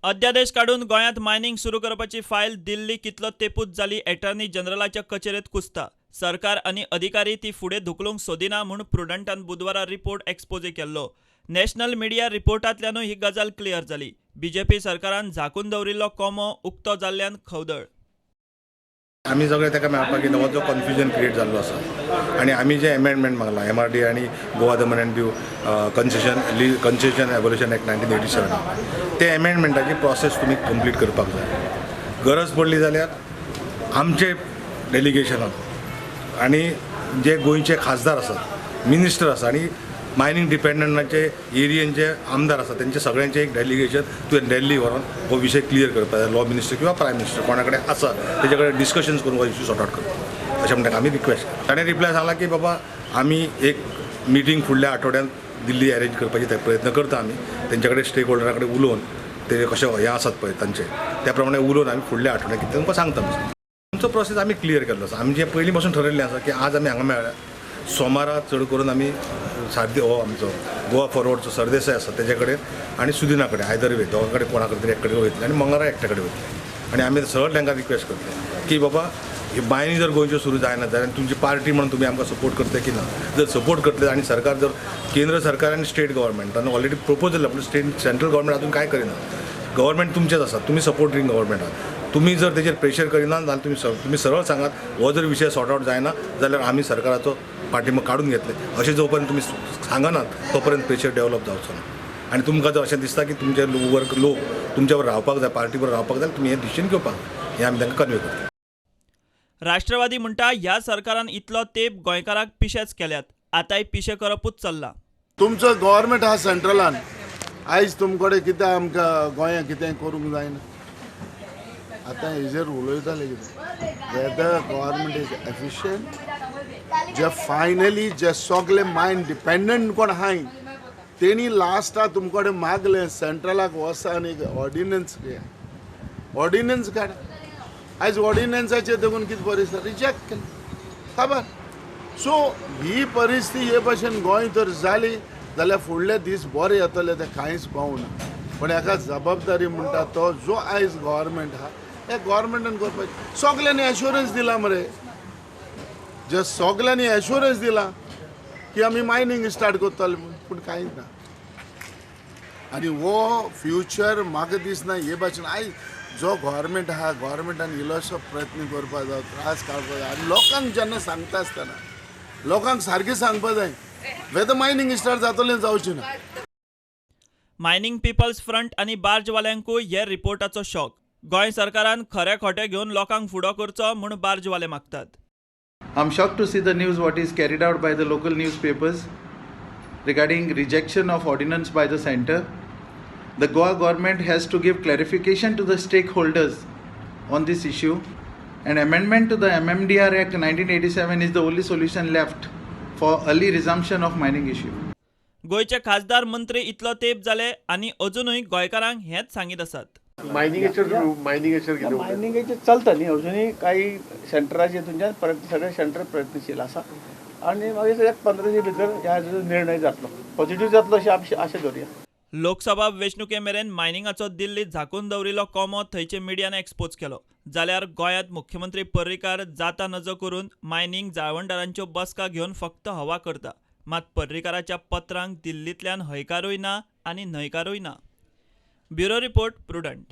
अध्यादेश काडून गोंयांत मायनिंग सुरू करपाची फायल दिल्ली कितलो तेपूच जाली एटर्नी जनरलाच्या कचेरेत कुसता. सरकार आनी अधिकारी ती फुडें धुकलूंक सोदिना म्हूण प्रुडंटान बुधवारा रिपोर्ट एक्सपोजे केल्लो. नॅशनल मिडिया रिपोर्टांतल्यानूय ही गजाल क्लियर जाली. बीजेपी सरकारान झाकून दवरिल्लो कोमो उक्तो जाल्ल्यान खवदळ. आमी सगळे ताका मेळपाक गेले, हो जो कन्फ्युजन क्रिएट जाल्लो आसा आनी आमी जे एमेंडमेंट मागला एमआरडी आनी गोवा दमन आनी दीव कन्सेशन एबोलिशन एक्ट 1987, ते एमेंडमेंटाची प्रोसेस तुमी कंप्लीट करपाक जाय. गरज पडली जाल्यार आमचे डेलिगेशनाक आनी जे गोंयचे खासदार आसात, मिनिस्टर आसा आनी मायनींग डिपेंडंटाचे एरियेंचे आमदार आसा, तेंचे सगळ्यांचे एक डेलिगेशन तुवें दिल्ली व्हरोन हो विशय क्लियर करपाक जाय. लॉ मिनिस्टर किंवा प्रायम मिनिस्टर कोणा कडेन आसा तेजे कडेन डिस्कशन्स करून हो इश्यू सॉर्ट आउट करपाक, अशें म्हणटा आमी रिक्वेस्ट. ताणें रिप्लाय सांगला की बाबा आमी एक मिटींग फुडल्या आठवड्यांत दिल्ली अरेंज करपाची ते प्रयत्न करता. आमी तेंच्या कडेन स्टेक होल्डरा कडेन उलोवन ते कशें हें आसात पळय तांचे त्या प्रमाणे उलोवन आमी फुडल्या आठवड्यात कितें तुमकां सांगता. आमचो प्रोसेस आमी क्लियर केल्लो आसा. आमी जे पयलीं पासून ठरयल्लें आसा की आज आमी हांगा मेळ्ळ्या, सोमारा चड करून आमी सारदे हो आमचो गोवा फॉरवर्डचो सरदेसाय आसा तेजे कडेन आनी सुदिना कडेन, आयदर वे दोगां कडेन कोणा कडेन तरी एक कडेन वयतले आनी मंगळारा एकट्या कडेन वयतले आनी आमी सरळ तांकां रिक्वेस्ट करतले की बाबा ही मायनिंग जर गोंयच्यो सुरू जायना जाल्यार तुमची पार्टी म्हणून तुमी आमकां सपोर्ट करतले की ना? जर सपोर्ट करतले आनी सरकार जर केंद्र सरकार आनी स्टेट गव्हर्मेंटान ऑलरेडी प्रपोज जाल्लें, पूण स्टेट सेंट्रल गव्हर्मेंट अजून कांय करिना. गव्हर्मेंट तुमचेच आसा, तुमी सपोर्टिंग गव्हर्मेंट आहात. तुमी जर तेजेर प्रेशर करिना जाल्यार तुमी सरळ सांगात, हो जर विशय सॉर्ट आवट जायना जाल्यार आमी सरकाराचो पाठिंबो काडून घेतले. अशें जो पर्यंत तुमी सांगनात तो पर्यंत प्रेशर डेवलप जावचो ना. आनी तुमकां जर अशें दिसता की तुमचे वर्क लोक तुमच्या रावपाक जाय, पार्टी बरोबर रावपाक जाय, तुमी हें डिसिजन घेवपाक जाय, हें आमी तांकां कन्वे करता. राष्ट्रवादी म्हणटा, ह्या सरकारान इतलो तेंप गोंयकारांक पिशेच केल्यात, आतांय पिशे करपूच चल्लां. तुमचो गव्हर्मेंट आहा सेंट्रलान, आयज तुमकडे कितें आमकां गोंयांत कितें करूंक जायना? आतां हेजेर उलयताले कितें, वेदर गव्हर्मेंट is efficient, जे फायनली जे सगळे मायन डिपेंडंट कोण आहाय तेणी लास्टाक तुमकडे मागलें, सेंट्रलाक वचा आनी एक ऑर्डिनन्स घे, ऑर्डिनन्स काड. आयज ऑर्डिनन्साचेर देखून कितें परिस्थिती, रिजेक्ट केलें खबर. सो ही परिस्थिती हे भशेन गोंय तर जाली जाल्यार फुडले दीस बरे येतले ते कांयच पावना. पूण हेका जबाबदारी म्हणटा तो जो आयज गव्हर्मेंट आहा, हे गव्हर्मेंटान करपाचें. सगल्यांनी एश्योरन्स दिला मरे, जे सगल्यांनी एश्योरन्स दिला की आमी मायनींग स्टार्ट करतले म्हूण, पूण कांयच ना. आनी हो फ्युचर म्हाका दिसना हे भाशेन. आयज जो गव्हर्मेंट आहा, गव्हर्मेंटान इल्लोसो प्रयत्न करपा जाय, त्रास काडपा जाय आनी लोकांक जेन्ना सांगता आसतना लोकांक सारकें सांगपा जाय, वेदर मायनींग स्टार्ट जातलें जावचें ना. मायनिंग पिपल्स फ्रंट आनी बार्जवाल्यांकूय हे रिपोर्टाचो शॉक. गोंय सरकारान खरें खोटें घेवन लोकांक फुडो करचो म्हूण बार्जवाले मागतात. I'm shocked to see the news what is carried out by the local newspapers regarding rejection of ordinance by the center. The Goa government has to give clarification to the stakeholders on this issue. An amendment to the MMDR Act 1987 is the only solution left for early resumption of mining issue. गोंयचे खासदार, मंत्री इतलो तेंप जाले आनी अजुनूय गोंयकारांक हेंच सांगीत आसात. मायनिंगेचेर कितें उलयता? मायनिंगेचेर चलता न्ही अजुनूय. काही सेंटराचे हितूनच्यान प्रयत्न, सगळे सेंटर प्रयत्नशील आसा आनी मागीर एक 15 दीस भितर ह्या हाजो निर्णय जातलो, पॉझिटीव जातलो अशें आमी आशा धरुया. लोकसभा वेंचणुके मेरेन मायनिंगाचो दिल्लीत झाकून दवरिल्लो कोमो थंयचे मिडियान एक्सपोज केलो, जाल्यार गोंयांत मुख्यमंत्री पर्रीकार जाता नजो करून मायनिंग जाळवणदारांच्यो बसका घेवन फक्त हवा करता. मात पर्रीकाराच्या पत्रांक दिल्लींतल्यान हयकारूय ना आनी न्हयकारूय ना. Bureau report, Prudent.